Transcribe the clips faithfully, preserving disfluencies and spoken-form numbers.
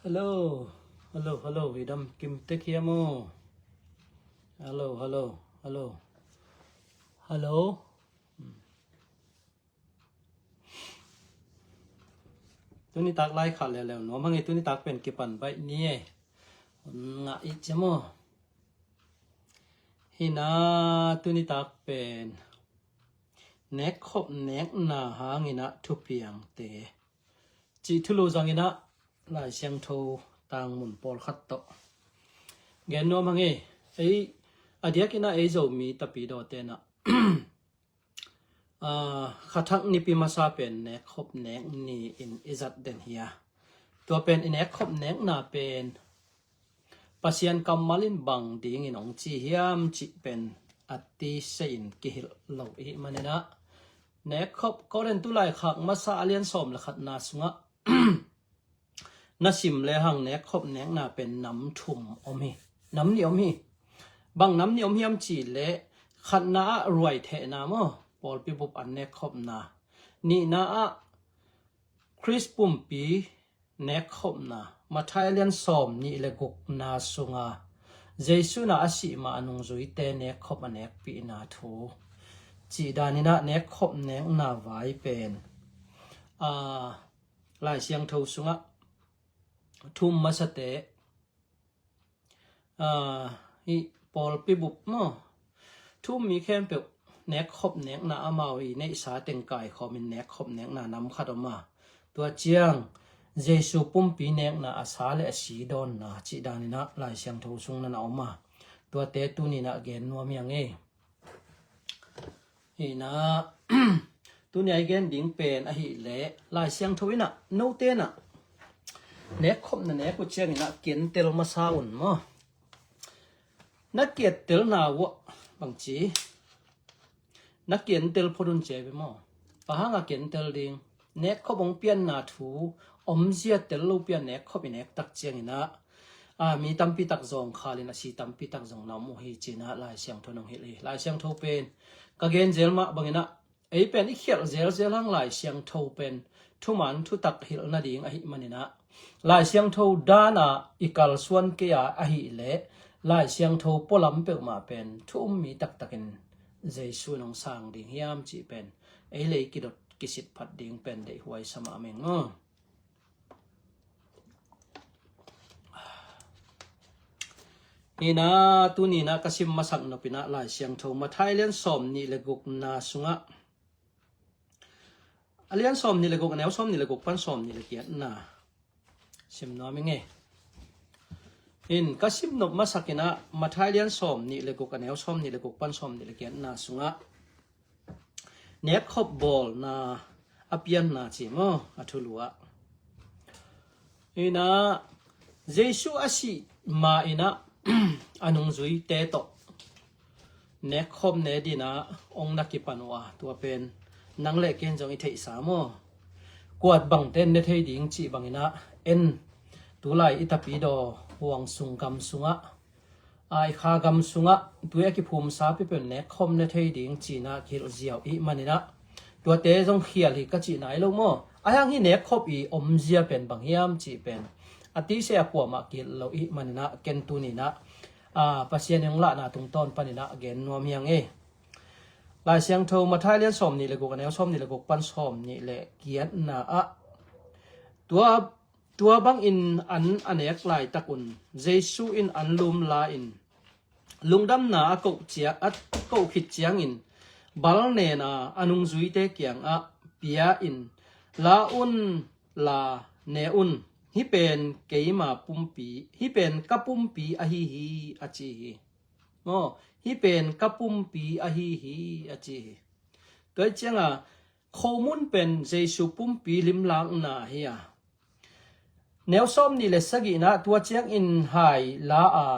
Hello. Hello, hello. I dam kim tek hiam aw? Hello, hello, hello. Hello. Tuni tak lai kha leuleu nuam hang e, tuni tak pen kipan baih ni e. Ngah i cem aw. Hina, tuni tak pen nekkhop nekna hangin ah thupiangte cih thulu zangin ah Lai Siangtho tangmun pawlkhat tawh gen nuam hang e. Ei, a diakin ah ei Zomi tapidawte in ah, aa, khathak nipi masa pen nekkhop nek ni-in i zat den hi a, tua pen i nekkhop nekna pen Pasian kammal in bang dingin hong ci hiam cih pen a tise in kihilh lo i hih manin ah, nekkhop Korin tu laikhak masa a lian sawm le khatna sungah na sim lehang nekkhop nekna pen nam thum om hi. Nam nih om hi. Bang nam nih om hiam cih leh, khatna ah ruai thehna maw, pawlpi bup an nekkhopna. Nihna ah Khrist pumpi nekkhopna, Matthai a lian sawm nih le gukna sunga Jesu in ah a sih ma a nungzuite nekkhop a nekpihna thu. Cih danin ah nekkhop nekna vai pen, aa, Lai Siangtho sungah thu um masate, aa, hih pawlpi bup maw, thu um mi khempeuh nekkhop nekna amau i neihsa teng kaikhawmin nekkhop nekna nam khat om a, tua ciang Jesu pumpi nekna a sa le a si dawnna cih danin ah Lai Siangtho sung na na om a, tuate tuni in ah gen nuam hi hang e. Hina, tuni a i gen ding pen ahih leh Lai Siangtho in ah note in ah nekkhop na nek uh ciangin ah kiantel masa un maw. Na kiantelna uh ah bangci, na kiantel phot un ci a ve maw. Bang hang a kiantel ding? Nekkhop hong pianna thu omzia tel lo pian nekkhop i nek tak ciangin ah, aa, mi tampi tak zawngkhal in a si tampi tak zong na om uh hi cih ah Lai Siangtho in hong hilh hi. Lai Siangtho pen ka gen zel mah bangin ah, ei pen i khialh zelzel hang Lai Siangtho pen thuman thutak hilh nading ahih manin ah, Lai Siangtho dan a i kalsuan kei a ahih leh Lai Siangtho pualam peuhmah pen thu um mi taktakin Jesu in hong sang ding hiam cih pen ei le ei kidot kisitphat ding pen deihhuai sa mahmah ing maw. Hina, tuni in ah ka sim masak nop in ah Lai Siangtho Matthai lian sawm nih le gukna sungah, a lian sawm nih le guk, a neu sawm nih le guk pan sawm nih le giatna sim nuam ing e. In ka sim nop masak in ah Matthai lian sawm nih le guk, a neu sawm nih le guk pan sawm nih le giatna sungah nekkhop bawlna a pianna ci maw, a thulu ah. Hina, Jesu a sih ma in ah a nungzuite tawh nekkhop ne dingin ah hong na kipan uh a, tua pen nang le ken zong i theihsa maw. Kuat bangte in ne thei ding cih bangin ah, en, tulai i tapidaw huang sung gam sungah, aa, i kha gam sungah tui a kiphumsa peuhpeuh nekkhop ne thei ding ci-in ah kihilh ziau i hih manin ah, tuate zong khial hi ka cih nai lo maw. Ahi hang hih nekkhop i omzia pen bang hiam cih pen a tise a kuamah kihilh lo i hih manin ah, ken tuni in ah, aa, Pasian in hong lahna tungtawn panin ah gen nuam hi hang e. Lai Siangtho Matthai lian sawm nih le guk, a neu sawm nih le guk pan sawm nih le giatna ah, tua, tua bangin an a nek laitakun Jesu in an lum la-in, lungdamna a koh cia-, a koh khit ciangin bal nen a, a nungzuite kiangah pia-in, "La un, la ne un, hih pen keima pumpi, hih pen ka pumpi ahi hi," a ci hi. Maw, "Hih pen ka pumpi ahi hi," a ci hi. Tua hi cianga khomun pen Jesu pumpi limlakna hi a, neu sawm nih le sagihna, tua ciangin hai la a,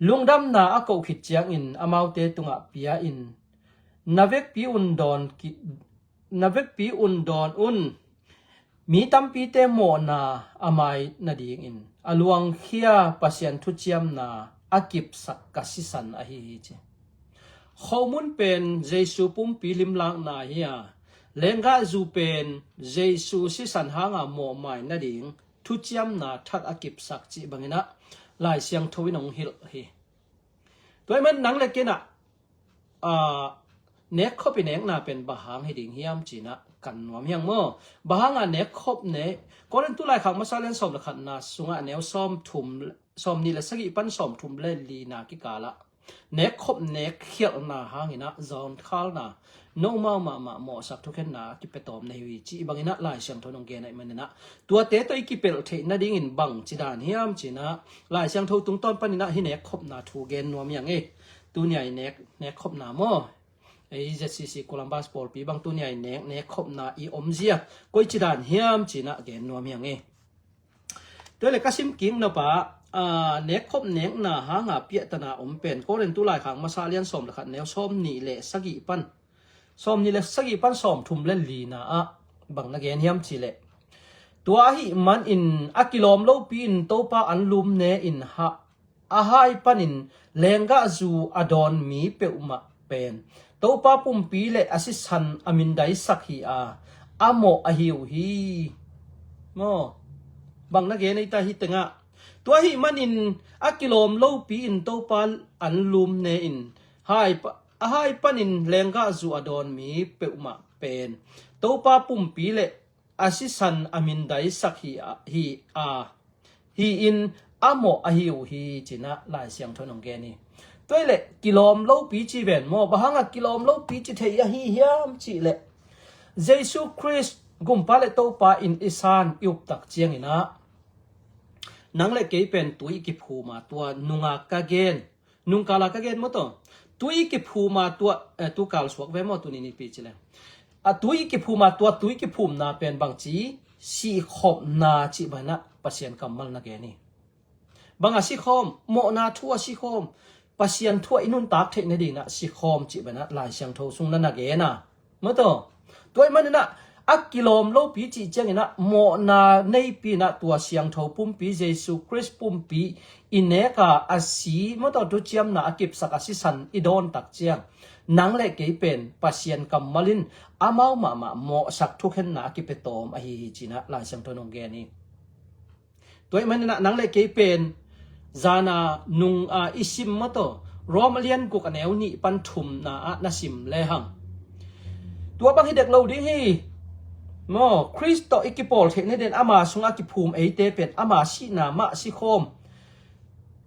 lungdamna a koh khit ciangin amaute tungah pia-in, "Na vekpi un dawn ki-, na vekpi un dawn un, mi tampite mawhna a mai nadingin a luangkhia Pasian thuciamna a kipsak ka sisan ahi hi," ci. Khomun pen Jesu pumpi limlakna hi a, lenggahzu pen Jesu sisan hanga mawhmai nading thuciamna thak a kipsak cih bangin ah Lai Siangtho in hong hilh hi. Tua ahih man nang le kei in ah, aa, nekkhop i nekna pen bang hang hi ding hiam ci-in ah kan nuam hi hang maw. Bang hang a nekkhop ne, Korintu laikhak masa lian sawm le khatna sungah neu sawm thum, sawm nih le sagih pan sawm thum le lina kikal ah nekkhop nekkhialhna hangin ah zawnkhalna, nomau mahmah mawhsak thukhenna kipia tawm na hi uh hi cih bangin ah Lai Siangtho in hong gen ahih manin ah, tuate tawh i kipelh theih nadingin bang ci dan hiam ci-in ah Lai Siangtho tungtawn panin ah hih nekkhopna thu gen nuam hi hang e. Tuni a i nek, nekkhopna maw, ei Z C C Columbus pawlpi bang tuni a i nek, nekkhopna i omzia koici dan hiam ci-in ah gen nuam hi hang e. Tua leh ka sim kik nop ah, aa, nekkhop nekna hanga piahtana om pen Korintu laikhak masa lian sawm le khat neu sawm nih le sagih pan, sawm nih le sagih pan sawm thum le lina ah bang na gen hiam cih leh, tua ahih manin a kilawm lopi in Topa anlum ne in ha, a hai panin lenggahzu a dawn mi peuhmah pen Topa pumpi le a sisan a mindaisak hi a, a mawh ahi uh hi. Maw, bang na gen ei ta hi tengah, tua ahih manin a kilawm lopi in Topa anlum ne in hai pa, a hai panin lenggahzu a dawn mi peuhmah pen Topa pumpi le a sisan a mindaisak hi a, hi a, hi-in a mawh ahi uh hi ci-in ah Lai Siangtho in hong gen hi. Tua leh kilawm lopi ci ven maw, bang hanga kilawm lopi ci thei ahi hiam cih leh, Jesu Khrist gumpa le Topa in i san i uptak ciangin ah nang le kei pen tui i kiphum a, tua nunga ka gen, nungkala ka gen maw taw, tui i kiphum a tua, eh, tu kal suak ve maw, tuni nipi ci leh, a tui i kiphum a tua tui i kiphumna pen bangci, sihkhopna cih bangin ah Pasian kammal na gen hi. Banga sikhawm, mawhna thu a sikhawm, Pasian thu a i nuntak theih nadingin ah sikhawm cih bangin ah Lai Siangtho sung na na gen a. Maw taw, tua ahih manin ah a kilawm lopi cih ciangin ah mawhna neipi in ah tua siangtho pumpi, Jesu Khrist pumpi i nek a, a si, maw taw, thuciamna a kipsak a sisan i dawn tak ciang, nang le kei pen Pasian kammal in amau mahmah mawhsak thukhenna a kipia tawm ahi hi ci-in ah Lai Siangtho in hong gen hi. Tua ahih manin ah nang le kei pen zana nung a i sim maw taw, Rom a lian guk a neu nih pan thumna ah na sim lehang, tua bang hi dek lo ding hi. Maw, Khrist tawh i kipawl theih nadingin ama sungah a kiphum eite pen ama sihna mah sikhawm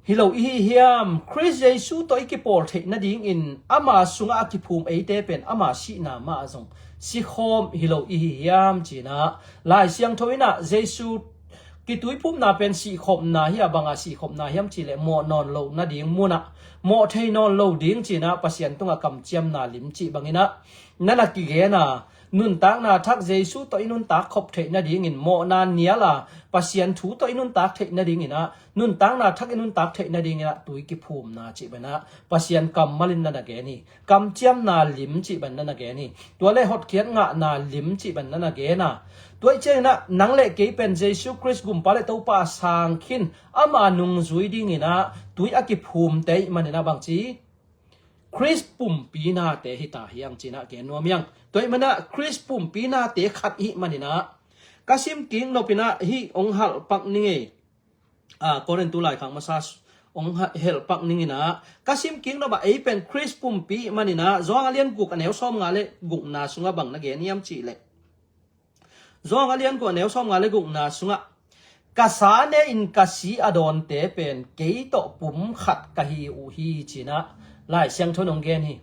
hi lo i hi hiam? Khrist Jesu tawh i kipawl theih nadingin ama sungah a kiphum eite pen ama sihna mah ah zong sikhawm hi lo i hi hiam ci-in ah Lai Siangtho in ah Jesu kituiphumna pen sihkhopna hi a, banga sihkhopna hiam cih leh mawh nawn loh nading munah mawh thei nawn lo ding ci-in ah Pasian tungah kamciamna lim cih bangin ah na na kigen a, nuntakna thak Jesu tawh i nuntak khop theih nadingin mawhna nial a, Pasian thu tawh i nuntak theih nadingin ah, nuntakna thak i nuntak theih nadingin ah tui kiphumna cih bangin ah Pasian kammal in na na gen hi. Kamciamna lim cih bangin na na gen hi. Tua leh hotkhiat ngahna lim cih bangin na na gen a. Tua ahih ciangin ah nang le kei pen Jesu Khrist gumpa le Topa a sang khin ama nungzui dingin ah tui a kiphumte ahih manin ah bangci, Khrist pumpi nate hi ta hi hang ci-in ah gen nuam hi hang. Tua ahih manin ah Khrist pumpi nate khat i hih manin ah ka sim kik nop in ah hih hong halh pak ning ei. A, Korintu laikhak masa s-, hong ha-, helh pak ning in ah ka sim kik nop ah ei pen Khrist pumpi i hih manin ah Johan a lian guk a neu sawmnga le gukna sungah bang na gen hiam cih leh, Johan a lian guk a neu sawmnga le gukna sungah, ka sa ne in ka si a dawnte pen kei tawh pum khat ka hi uh hi ci-in ah Lai Siangtho in hong gen hi.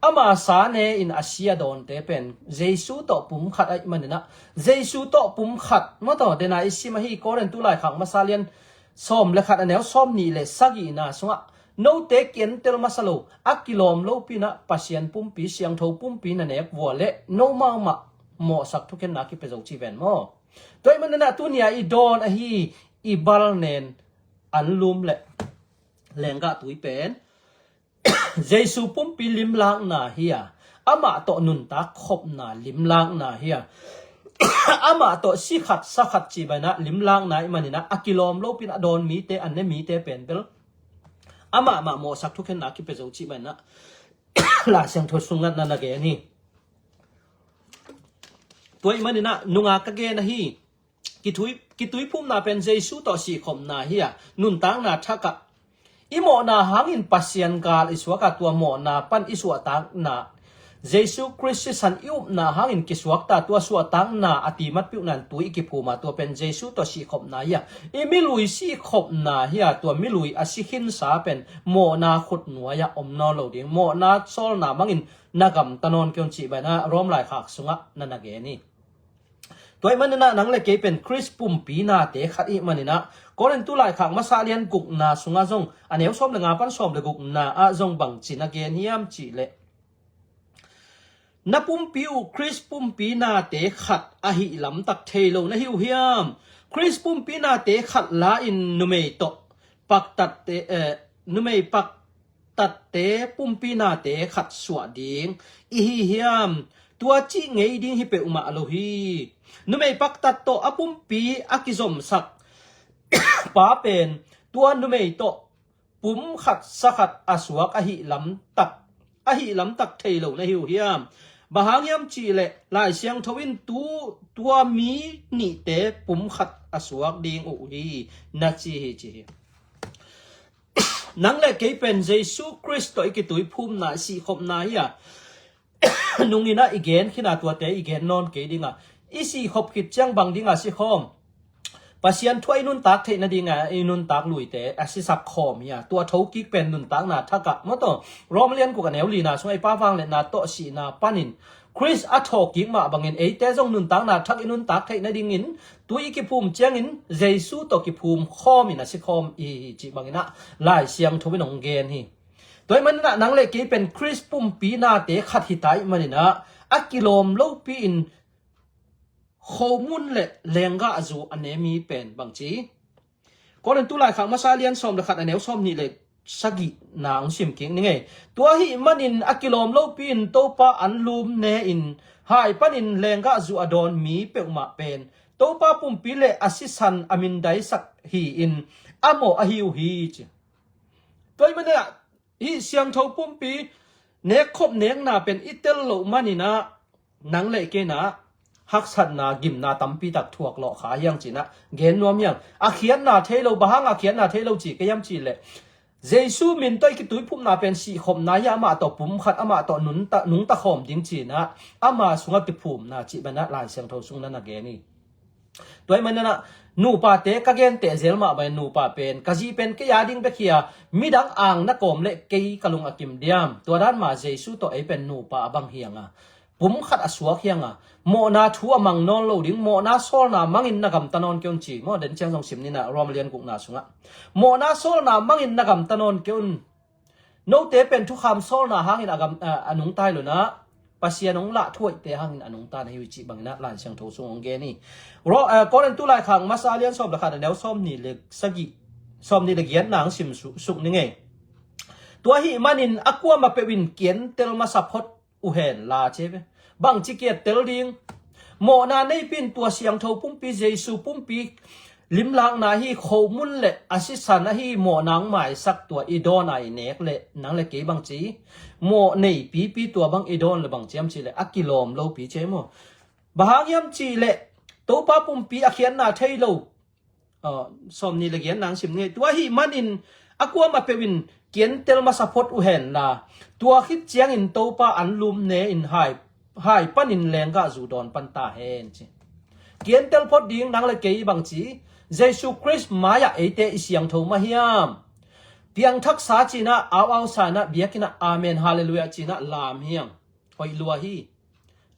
Ama sa ne in a si a dawnte pen Jesu tawh pum khat ahih manin ah, Jesu tawh pum khat, maw taw, dena i sim ahi Korintu laikhak masa lian sawm le khat a neu sawm nih le sagihna sungah, note ki-entel masa lo, a kilawm lopi in ah Pasian pumpi, siangtho pumpi na nek vua leh nomau mah mawhsak thukhenna kipia zo ci ven maw. Tua ahih manin ah tuni a i dawn ahi i bal nen anlum le lenggah tui pen Jesu pumpi limlakna hi a, amah tawh nuntak khopna limlakna hi a, amah tawh si khat sa khat cih bangin ah limlakna i hih manin ah a kilawm lopi in a dawn mite, a ne mite pen bel amah mah mawhsak thukhenna kipia zo cih bangin ah Lai Siangtho sungah na na gen hi. Tua ahih manin ah nunga ka gen ahi, Kitui, kituiphumna pen Jesu tawh sihkhopna hi a, nuntakna thak ah i mawhna hangin Pasian gal i suak a, tua mawhna pan i suahtakna, Jesu Khrist sisan i upna hangin kisuakta, tua suahtakna a timat piuhna in tui i kiphum a, tua pen Jesu tawh sihkhopna hi a, i milui sihkhopna hi a, tua milui a si khinsa pen mawhna khutnuai ah om nawn lo ding, mawhna sawlna mangin na gamta nawn kei un cih bana Rom laikhak sungah na na gen hi. Tua ahih maninah nang le kei pen Khrist pumpi nate khat i hih maninah Korintu laikhak masa lian gukna sungah zong a neu sawm le nga pan sawm le gukna ah zong bangci na gen hiam cihleh, na pumpi uh Khrist pumpi nate khat ahih lamtak thei lo na hi uh hiam? Khrist pumpi nate khat la-in numei tawh paktatte, eh, numei pak tatte pumpi nate khat suah ding i hi hiam? Tua cih ngei ding hi peuhmah lo hi. Numei paktat tawh a pumpi a kizomsak pa pen tua numei tawh pum khat sa khat a suak ahih lamtak, ahih lamtak thei lo na hi uh hiam? Bang hang hiam cihleh Lai Siangtho in tu, tua mi nihte pum khat a suak ding uh hi na ci hi ci hi. Nang le kei pen Jesu Khrist tawh i kituiphumna, i sihkhopna hi a, nunginah i gen khin a, tuate i gen nawn kei ding a, i sihkhop khit ciang bang ding a sikhawm? Pasian thu a i nuntak theih nading a i nuntak luite a sisak khawm hi a, tua thokik pen nuntakna thak ah maw taw, Rom lian guk a neu lina sungah i Pa vangliatna tawh sihna panin Khrist a thawhkik mah bangin eite zong nuntakna thak i nuntak theih nadingin tui i kiphum ciangin Jesu tawh kiphum khawmin a sikhawm i hi cih banginah Lai Siangtho in hong gen hi. Tua ahih maninah nang le kei pen Khrist pumpi nate khat hi ta ahih maninah a kilawm lopi-in khomun le lenggahzu a ne mi pen bangci? Korintu laikhak masa lian sawm le khat a neu sawm nih le sagihna hong sim kik ni ngei. Tua ahih manin a kilawm lopi-in Topa anlum ne-in hai panin lenggahzu a dawn mi peuhmah pen Topa pumpi le a sisan a mindaisak hi-in a mawh ahi uh hi ci. Tua ahih maninah hih siangtho pumpi nekkhop nekna pen i tel loh maninah nang le kei inah haksatna, gimna tampi tak thuak lawh kha hiang cinah gen nuam hiang. A khiatna thei lo, bang hang a khiatna thei lo ci ka hiam cihleh, Jesu min tawh i kituiphumna pen sihkhopna hi a, amah tawh pum khat, amah tawh nunta, nungta khawm ding cinah ama sungah kiphumna cih banah Lai Siangtho sung na na gen hi. Tua ahih maninah nupate ka genteh zel mah bangin nupa pen ka zi pen kei a ding bek hi a, midang ang na kawm le kei ka lung a kim diam? Tua dan mah Jesu tawh ei pen nupa a bang hiang a, pum khat a suak hiang a, mawhna thu a mang nawn lo ding, mawhna sawlna mangin na gamta nawn kei un ci maw? Den ciang zong sim ninah Rom lian gukna sungah mawhna sawlna mangin na gamta nawn kei un. Note pen thukham sawlna hangin a gam, a, a nungta hi lo nah, Pasian hong lah thuaihte hangin a nungta na hi uh cih banginah Lai Siangtho sung hong gen hi. Ro, a, Korintu laikhak masa lian sawm le khat a neu sawm nih le sagih, sawm nih le giatna hong sim su, suk ni ngei. Tua ahih manin a kuamah peuhin kiantel masa phot uh hen la ci ve. Bangci kiantel ding? Mawhna neipi-in tua siangtho pumpi, Jesu pumpi limlakna hi, khomun le a sisan ahi mawhna hong maisak tua i dawn a i nek le nang le kei bangci? Mawh neipipi tua bang i dawn le bang ciam cihleh a kilawm lopi ci maw? Bang hang hiam cihleh Topa pumpi a khiatna thei lo. Aw, sawm nih le giatna hong sim ni ngei. Tua ahih manin a kuamah peuhin kiantel masa phot uh hen la, tua khit ciangin Topa anlum ne-in hai, hai panin lenggahzu dawn pan ta hen ci. Kiantel phot ding nang le kei bangci? Jesu Khrist mai-ah eite i siangtho mah hiam? Piangthaksa cinah, au au sanah, biakinnah amen halleluiah cinah lam hiam? Hoih lua hi.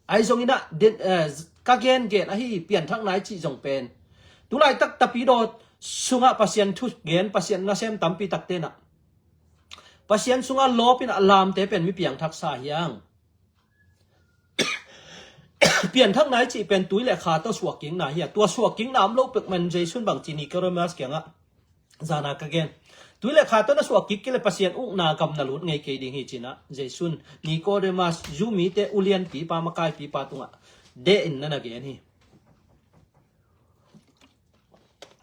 Ahi zonginah den, eh, ka gengen ahi pianthakna i cih zong pen tulaitak tapidaw sungah Pasian thu gen, Pasian nasem tampi takte nah Pasian sungah lawpin a lamte pen mi piangthaksa hiang. Pianthakna i cih pen tui le kha tawh suakkikna hi a, tua suakkikna om lo pekman Jesu'n bangci Nicodemus kiangah, zana ka gen, tui le kha tawh na suakkik kei le Pasian ukna gam na lut ngei kei ding hi cinah Jesu'n Nicodemus, Jew-mite ulianpipa, makaipipa tungah dehin na na gen hi.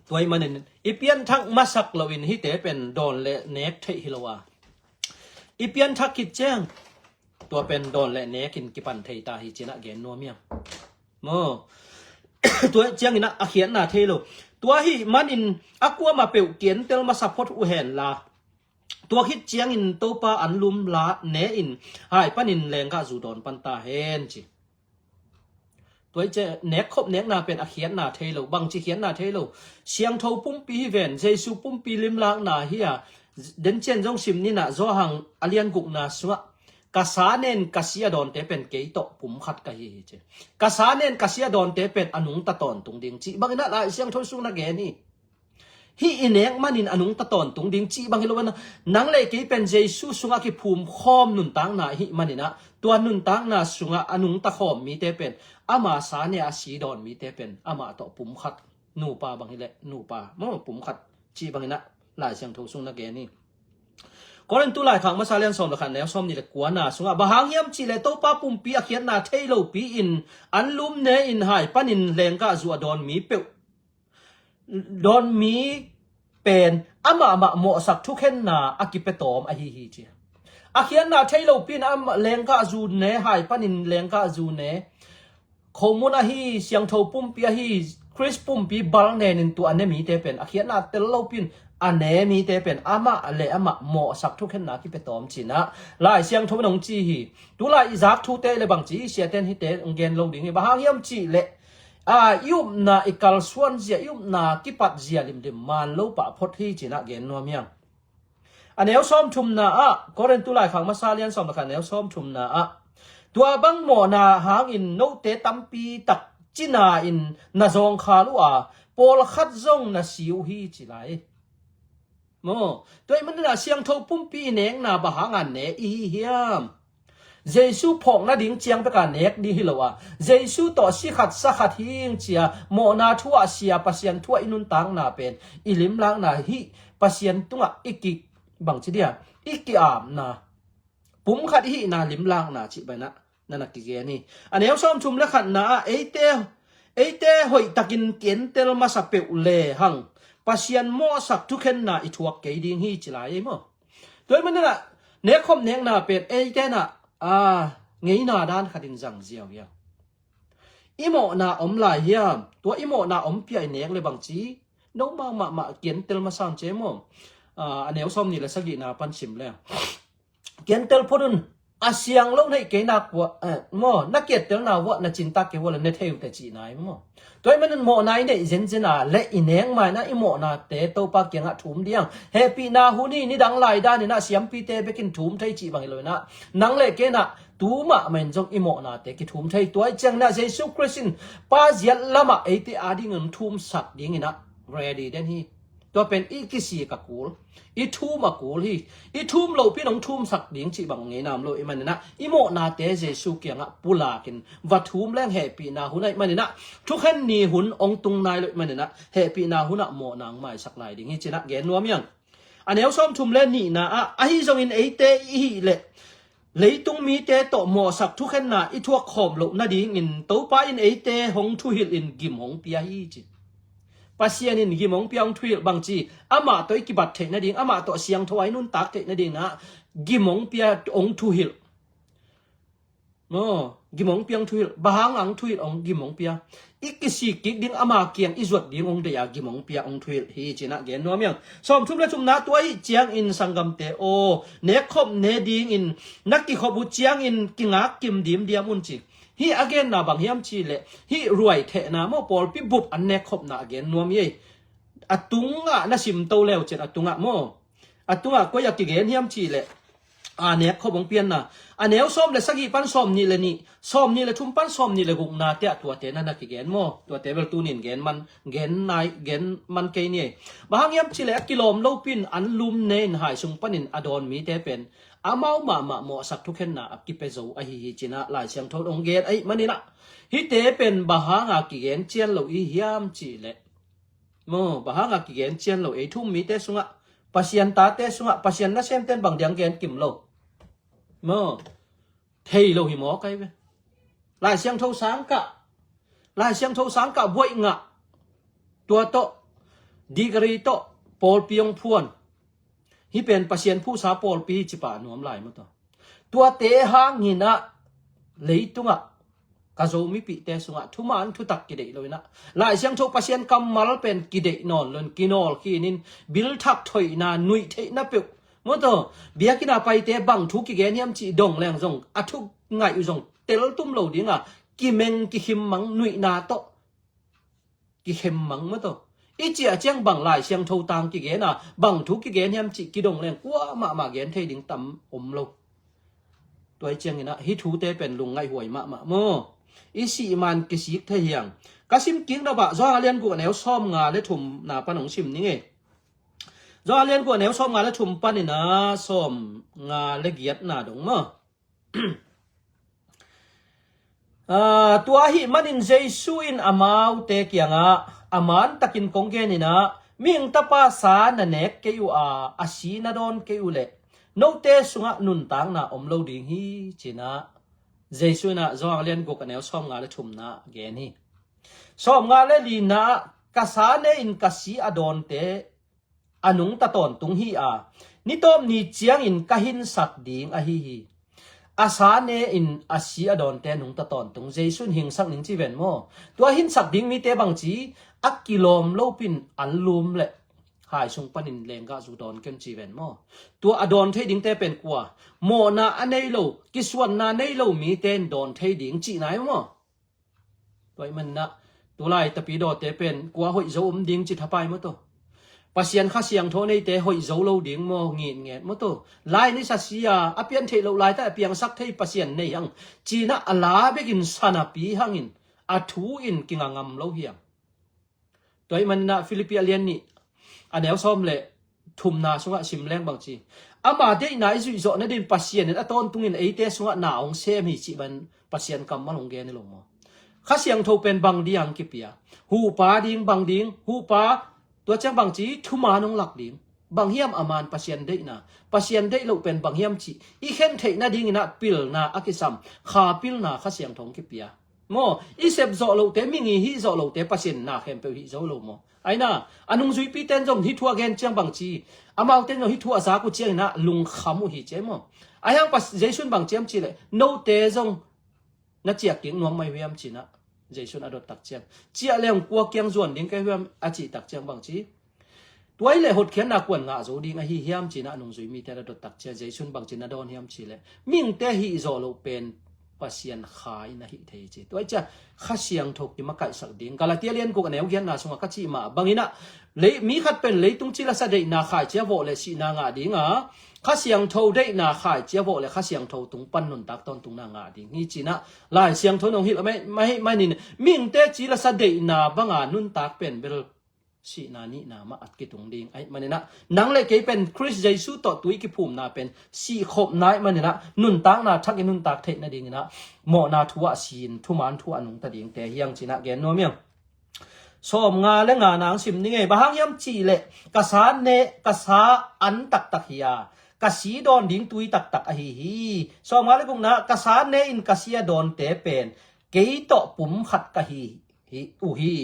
Tua ahih manin i pianthak masak loin hihte pen dawn le nek theih hi lo a, i pianthak khit ciang tua pen dawn le nekin kipan thei ta hi cinah gen nuam hiam? Maw? Tua ciangin ah a khiatna thei lo. Tua hi manin a kuamah peuh kiantel masa phot uh hen la, tua khit ciangin Topa anlum la ne in hai panin lenggah zu dawn pan ta hen ci. Tua hi ciang nekkhop nekna pen a khiatna thei lo. Bangci khiatna thei lo? Siangtho pumpi hi ven, Jesu pumpi limlakna hi a, den cian zong sim ni na, Johan a lian gukna sungah, ka sa nen ka si a dawnte pen kei tawh pum khat ka hi hi ci. Ka sa nen ka si a dawnte pen a nungta tawntung ding ci bangin ah Lai Siangtho sung na gen hi. Hih i nek manin a nungta tawntung ding ci bang hi lo in ah, nang le kei pen Jesu sungah kiphum khawm nuntakna hih manin ah, tua nuntakna sungah a nungta khawm mite pen, ama sa ne a si dawn mite pen amah tawh pum khat, nupa bang hi leh nupa maw, pum khat ci bangin ah Lai Siangtho sung na gen hi. Korintu laikhak masa lian sawm le khat, neu sawm nih le kuana sungah bang hang hiam cih leh Topa pumpi a khiatna thei lopi in anlum ne in hai panin lenggah zu a dawn mi peuh, dawn mi pen amah mah mawhsak thukhenna a kipia tawm ahi hi ci. A khiatna thei lopi in amah lenggah zu ne, hai panin lenggah zu ne, khomun ahi, siangtho pumpi ahi, Khrist pumpi bal nen in tua a ne mite pen, a khiatna tel lopi in a ne mite pen amah le amah mawhsak thukhenna kipia tawm ci-in ah Lai Siangtho in hong ci hi. Tulai i zak thute le bangci i siate in hihte hong gen lo ding hi. Bang hang hiam cih leh, a, i upna, i kalsuan zia, i upna kipat zia limlim man lo pah phot hi ci-in ah gen nuam hi hang. A neu sawm thumna ah, Korintu laikhak masa lian sawm le khat, neu sawm thumna ah, tua bang mawhna hangin note tampi tak cina in na zawngkhal uh a, pawlkhat zong na si uh hi ci lai. Maw, tua ahih manin ah siangtho pumpi i nekna bang hangin ne i hi hiam? Jesu phawk nading ciang bek a nek ding hi lo a, Jesu tawh si khat sa khat hing ci-a mawhna thu ah sia, Pasian thu ah i nuntakna pen, i limlakna hih Pasian tungah i ki, bangci dia, i ki-apna, pum khat i hihna limlakna cih bangin ah na na kigen hi. A neu sawm thum le khatna ah, eite, eite hoihtakin kiantel masa peuh le hang Pasian mawhsak thukhenna i thuak kei ding hi ci lai ei maw. Tua ahih manin ah nekkhop nekna pen eite in ah, a, ngeina dan khatin zang ziau hi hang. I mawhna om lai hiam? Tua i mawhna om pia i nek le bangci, no mahmah mah kiantel masa un ci ei maw. A, a neu sawm nih le sagihna pan sim le, kiantel phot un, a siang lo neih kei nak uh ah, eh, maw, na kiantelna uh ah na cintak kei uh ah le ne thei uh teh cihna hi maw. Tua ahih manin mawhna i neih zenzen a le i nek ma-in ah i mawhnate Topa kiangah thum ding. Hehpihna hun hi, nidang lai danin ah siampite bekin thum thei cih bang hi lo-in ah, nang le kei in ah tu mahmah in zong i mawhnate kithum thei. Tua ahih ciangin ah Jesu Khrist in Pa ziat lamah eite adingin thumsak dingin ah ready den hi. Tua pen i kisik a kul, i thum a kul hi. I thum lopi in hong thumsak ding cih bang ngeina om lo ahih manin ah, i mawhnate Jesu kiangah pulakin va thum leng hehpihna hun ahih manin ah, thukhen ni hun hong tung nai lo ahih manin ah, hehpihna hun ah mawhna hong maisak lai ding hi ci-in ah gen nuam hi hang. A neu sawm thum le nihna ah, ahi zongin eite i hih leh leitung mite tawh mawhsak thukhenna i thuak khawm loh nadingin Topa in eite hong thuhilh in gim hong pia hi ci. Pasian in gim hong pia, hong thuhilh bangci, amah tawh i kibat theih nading, amah tawh siangtho a i nuntak theih nadingin ah gim hong pia, hong thuhilh. Maw, gim hong pia, hong thuhilh. Bang hang a hong thuhilh, hong gim hong pia? I kisik kik ding, ama kiang i zuat ding hong deih a gim hong pia, hong thuhilh hi ci-in ah gen nuam hi hang. Sawm thum le thumna, tua ahih ciangin sanggamte aw, nekkhop ne dingin na kikhop uh ciangin kingak kim dimdiam un ci. Hih a genna bang hiam cih leh, hih ruaithehna maw, pawlpi bup an nekkhopna a gen nuam hi ei. A tungah na simto leu ciang a tungah maw, a tungah koi a kigen hiam cih leh, a, nekkhop hong pianna. A neu sawm le sagih pan sawm nih le nih, sawm nih le thum pan sawm nih le gukna te ah tuate na na kigen maw. Tuate bel tuni in gen man, gen nai, gen man kei ni ei. Bang hang hiam cih leh a kilawm lopi in anlum ne in hai sung panin a dawn mite pen amau mahmah mawhsak thukhenna a kipia zo ahi hi ci-in ah Lai Siangtho in hong gen ahih manin ah, hihte pen bang hang a kigen cian lo i hiam cih leh, maw, bang hang a kigen cian lo, ei thu-um mite sungah, Pasian tate sungah, Pasian nasemte in bang dia gen kim lo? Maw, thei lo hi mawk ai ve. Lai Siangtho sang kah, Lai Siangtho sang kah, buaih ngah, tua tawh, degree tawh pawlpi hong phuan. Hih pen Pasian phuhsa pawlpi hi ci pah nuam lai maw tua. Tuate hangin ah leitungah Tazo mipihte sungah thuman thutak kideih lo inah, Lai Siangtho Pasian kammal pen kideih nawn lo in kinawl khin in, bilthak thoihna nuih theihna peuh, maw taw, biakinn a paite bang thu kigen hiam cih dong leng zong a thu ngaih uh zong teltum lo ding a, kimeng kikhim mang, nuihna tawh kikhim mang, maw taw. I ciah ciang bang Lai Siangtho tang kigen a, bang thu kigen hiam cih kidong leng kua mahmah gen thei ding tam om lo. Tua hi ciangin ah hih thute pen lungngaihhuai mahmah maw. I sih man kisik thei hiang. Ka sim kik nop ah Johan a lian guk a neu sawmnga le thumna pan hong sim ning ei. Johan a lian guk a neu sawmnga le thum panin ah sawmnga le giatna dong maw. Ah, tua ahih manin Jesu in amaute kiangah, a man takin kong gen inah, Mihing Tapa sa na nek kei uh a, a si na dawn kei uh leh note sungah nuntakna om lo ding hi, ci-in ah Jesu in ah Johan a lian guk a neu sawmnga le thumna gen hi. Sawmnga le lina ah, ka sa ne in ka si a dawnte a nungta tawntung hi a, ni tawp ni ciangin ka hinsak ding ahi hi. A sa ne in a si a dawnte a nungta tawntung, Jesu in hingsak ning ci ven maw. Tua hinsak ding mite bangci, a kilawm lopin anlum le hai sung panin lenggah zu dawn ken ci ven maw. Tua a dawn thei dingte pen kua, mawhna a nei lo, kisuanna nei lo mite in dawn thei ding cihna hi maw. Tua ahih manin ah tulai tapidawte pen kua hoih zo om ding ci thapai maw taw. Pasian Kha Siangtho neite hoih zo lo ding maw, ngitnget maw taw. Lai ni sa si a, a pian theih loh laitak a piangsak thei Pasian nei hang, ci-in ah a la bekin sa napi hangin a thu in kinga ngam lo hiang. Tua ahih manin ah Philippi a lian nih a neu sawm le thumna sungah sim leng bangci, ama deihna i zuih zawh nadin Pasian in a tawntungin eite sungah na hong sem hi cih ban Pasian kammal hong gen hi lo maw. Kha Siangtho pen bang ding hong kipia? Huhpa ding, bang ding? Huhpa, tua ciang bangci, thuman hong lak ding. Bang hiam a man Pasian deihna? Pasian deih loh pen bang hiam cih i khen theih nadingin ah pilna a kisam, kha pilna Kha Siangtho hong kipia. Maw, i sep zawh lohte, mi ngi hih zawh lohte Pasian na khempeuh hih zo lo maw. Ahi na, a nungzuipite in zong hih thu a gen ciang bangci, amaute in zong hih thu a zak uh ciangin ah lungkham uh hi ci maw. Ahi hang Pas-, Jesu in bang ci hiam cih leh, note zong na ciah kik nuam mai uh hiam ci-in ah Jesu in a dot tak ciang, ciah leng kua kiang zuan ding ka hi uh hiam a cih tak ciang bangci, tua hi leh hotkhiatna kua'n ngah zo ding ahi hiam ci-in ah a nungzui mite in a dot tak ciang Jesu in bangci na dawn hiam cih leh, mihingte hih zawh loh pen Pasian Kha in a hih thei ci. Tua hi ciang Kha Siangtho kimakaihsak ding. Galatia lian guk a neu giatna sungah ka cih mah bangin ah, lei, mi khat pen leitung ci la sa deihna khaici a vawh leh sihna ngah ding a, Kha Siangtho deihna khaici a vawh leh Kha Siangtho tung pan nuntak tawntungna ngah ding hi ci-in ah Lai Siangtho in hong hilh mah ahih manin, mihingte ci la sa deihna banga nuntak pen bel sihna nihna mah a kitung ding ahih manin ah, nang le kei pen Khrist Jesu tawh tui kiphumna pen sihkhopna ahih manin ah, nuntakna thak i nuntak theih nadingin ah mawhna thu ah si-in thuman thu a nungta dingte hi hang ci-in ah gen nuam hi hang. Sawmnga le ngana hong sim ning ei. Bang hang hiam cih leh, ka sa ne, ka sa an taktak hi a, ka si dawn ding tui taktak ahi hi. Sawmnga le gukna, ka sa ne in ka si a dawnte pen kei tawh pum khat ka hi, hi, uh hi.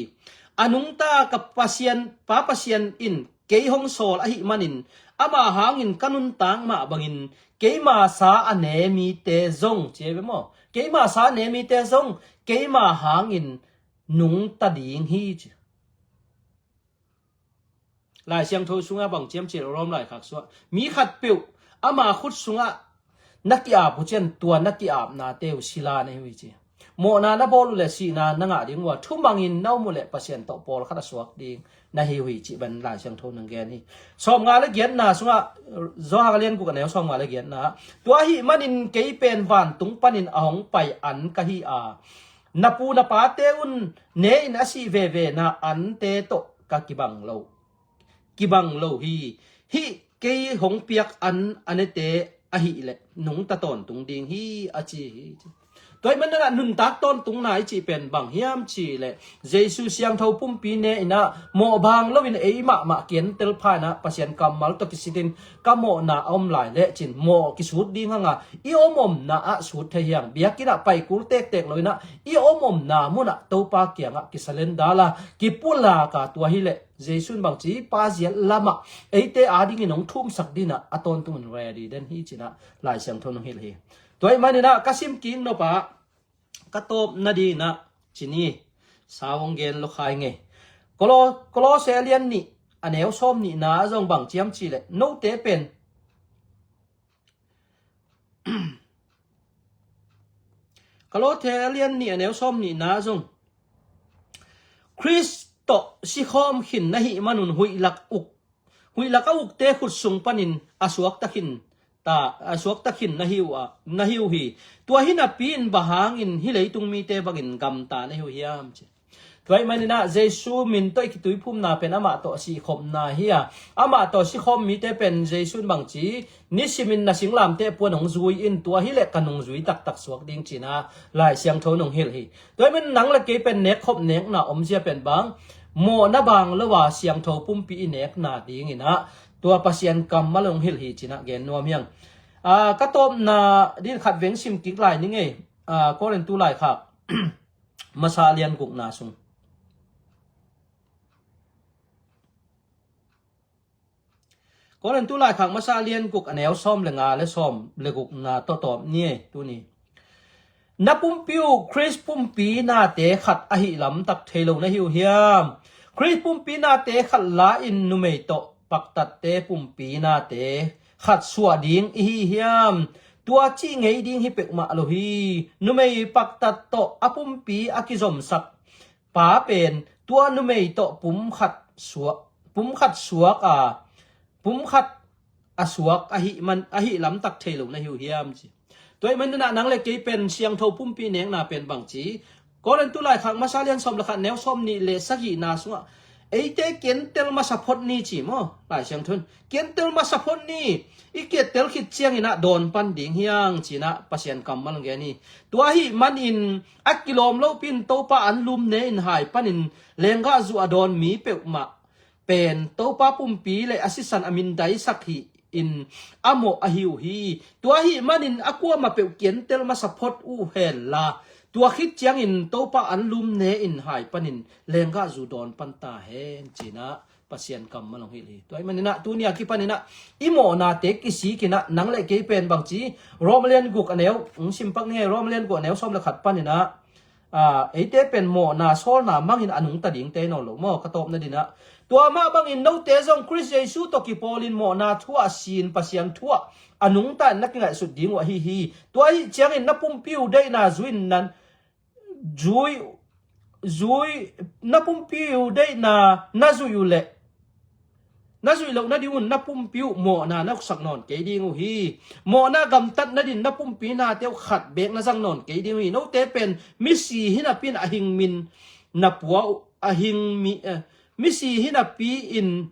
A nungta ka Pasian, Pa Pasian in kei hong sawl ahih manin, ama hangin ka nuntak mah bangin, keima sa a ne mite zong, ci hi ve maw. Keima sa a ne mite zong keima hangin nungta ding hi, ci. Lai Siangtho sungah bang ci hiam cih leh, Rom laikhak sungah, mi khatpeuh ama khut sungah na ki-ap uh ciang tua na ki-apnate uh sila na hi uh hi, ci. Mawhna na bawl uh leh sihna na ngah ding uh a, thumangin na om uh leh Pasian tawh pawlkhat a suak ding na hi uh hi, cih ban Lai Siangtho in hong gen hi. Sawmnga le giatna sungah, Johan a lian guk a neu sawmnga le giatna, tua ahih manin kei pen vantung panin a hong pai an ka hi a, na pu na pate un ne in a sih veve na ante tawh ka kibang lo, kibang lo hi. Hih kei hong piak an a nete ahih leh nungta tawntung ding hi, a ci hi. Tua ahih manin ah nuntak tawntungna i cih pen bang hiam cih leh, Jesu siangtho pumpi ne in ah mawh bang loin ei mahmah kiantel pha in ah Pasian kammal tawh kisitin ka mawhna a om lai lecin mawh kisut ding hang a, i om omna ah sut thei hi hang. Biakinn ah pai kul tektek lo in ah i om omna mun ah Topa kiangah kisalenda la, kipulak a, tua hi leh Jesu in bangci, Pa ziat lamah eite adingin hong thumsak ding in ah a tawntungin ready den hi, ci-in ah Lai Siangtho in hong hilh hi. Tua ahih manin ah ka sim kik nop ah, ka tawp nadinah cini sau hong gen lo khai ngei. Kolo-, Kolose lian nih a neu sawm nihna zong bang ciam cihleh note pen Kolose lian nih a neu sawm nihna zong Khrist tawh sikhawm khin na hih manun huihlak uk, huihlak a ukte khut sung panin a suakta khin ta, a suakta khin na hi uh a, na hi uh hi. Tua hi napi in bang hangin hih leitung mite bangin gamta na hi uh hiam ci. Tua ahih maninah Jesu min tawh i kituiphumna pen amah tawh sihkhopna hi a, amah tawh sikhawm mite pen Jesu in bangci nisimin na singlamteh puan hong zui in, tua hileh ka nungzui taktak suak ding cinah Lai Siangtho in hong hilh hi. Tua ahih manin nang le kei pen nekkhop nekna omzia pen bang mawhna bang lo a siangtho pumpi i nekna dinginah tua Pasian kammal hong hilh hi cinah gen nuam hiang. Ah, ka tawpna din khat veng sim kik lai ni ngei. Ah, Korintu laikhak masa lian gukna sung. Korintu laikhak masa lian guk a neu sawm le nga le sawm le gukna tawh tawp ni ei tuni. Na pumpi uh Khrist pumpi nate khat ahih lamtak thei lo na hi uh hiam? Khrist pumpi nate khat la-in numei tawh paktatte pumpi nate khat suah ding i hi hiam? Tua cih ngei ding hi peuhmah lo hi. Numei paktat tawh a pumpi a kizomsak pa pen tua numei tawh pumkhat suak, pumkhat suak a, pumkhat a suak ahih man, ahih lamtak thei lo na hi uh hiam ci. Tua ahih maninah nang le kei pen siangtho pumpi nekna pen bangci. Korintu laikhak masa lian sawm le khat neu sawm nih le sagihna sungah eite kentel masa phot ni ci maw? Lai Siangtho in kentel masa phot ni, i kiattel khit cianginah dawn pan ding hiang cinah Pasian kammal gen hi. Tua ahih manin a kilawm lopi in Topa anlum ne in hai panin lenggah zuh a dawn mi peuhmah pen Topa pumpi le a sisan a mindaisak hi in a mawh ahi uh hi. Tua ahih manin a kuamah peuh kentel masa phot uh hen la, tua khit ciangin Topa anlum ne in hai panin lenggah zuh dawn pan ta hen cinah Pasian kammal hong hilh hi. Tua ahih maninah tuni a kipaninah i mawhnate kisikinah nang le kei pen bangci Rom lian guk a neu, hong simpak ni ngei, Rom lian guk a neu sawm le khat paninah, ah, eite pen mawhna sawlna mangin a nungta dingte nawn lo maw? Ka tawpna dinah tua mah bangin note zong Khrist Jesu tawh kipawlin mawhna thu-ah sin Pasian thu-ah a nungta in na kingaihsut ding uh ahi hi. Tua ahih ciangin na pumpi uh deihna zui in nan zui, zui, na pumpi uh deihna na zuih uh leh na zuih loh nadingun na pumpi uh mawhna na uksak nawn kei ding uh hi. Mawhna gamtat nadin na pumpi nate uh khat beek na zang nawn kei ding uh hi. Note pen misi hi napi in a hingmin na pua uh, a hingmi, eh, misi hi napi in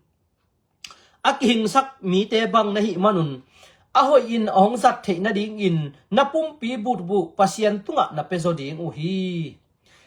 a kihingsak mite bang na hih manun a hoihin a hong zat theih nadingin na pumpi butbuh Pasian tungah na pia zaw ding uh hi.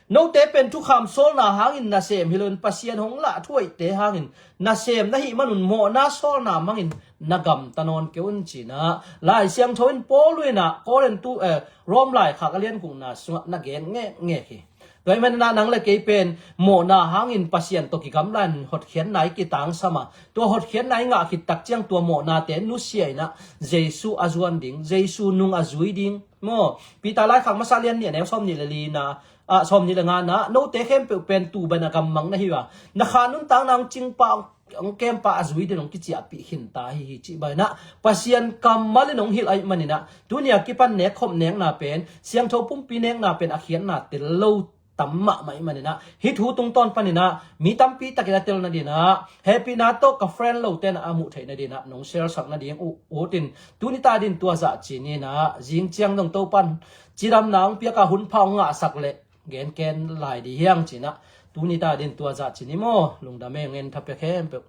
Note pen thukham sawlna hangin nasem hi loin Pasian hong lah thuhoihte hangin nasem na hih manun mawhna sawlna mangin na gamta nawn kei un cinah Lai Siangtho in Paul inah Korintu, eh, Rom laikhak a lian gukna sungah na gen ngekngek hi. Tua ahih maninah nang le kei pen mawhna hangin Pasian tawh kigamla in hotkhiatna i kitangsam a, tua hotkhiatna i ngah khit tak ciang tua mawhnate nusia inah Jesu a zuan ding, Jesu nung a zui ding maw? Peter laikhak masa lian nih a neu sawm nih le lina, ah, sawm nih le ngana, note khempeuh pen tuban a gammang na hi uh a, na kha nuntakna hong cingpa hong kempa a zui din hong kiciahpih khinta hi hi cih banginah Pasian kammal in hong hilh ahih maninah tuni a kipan nekkhop nekna pen, siangtho pumpi nekna pen a khiatna tel lo tam mahmah ahih maninah hih thu tungtawn paninah mi tampi takin a tel nadinah hehpihna tawh ka friend lote na a muh theih nadinah nong share sak nading uh utin tuni ta din tua zah cininah zing ciang dong Topan cidamna hong piaka hun pha hong ngahsak leh genken lai dih hiang cinah tuni ta din tua zah cini maw? Lungdam e, ngen tha pia khempeuh.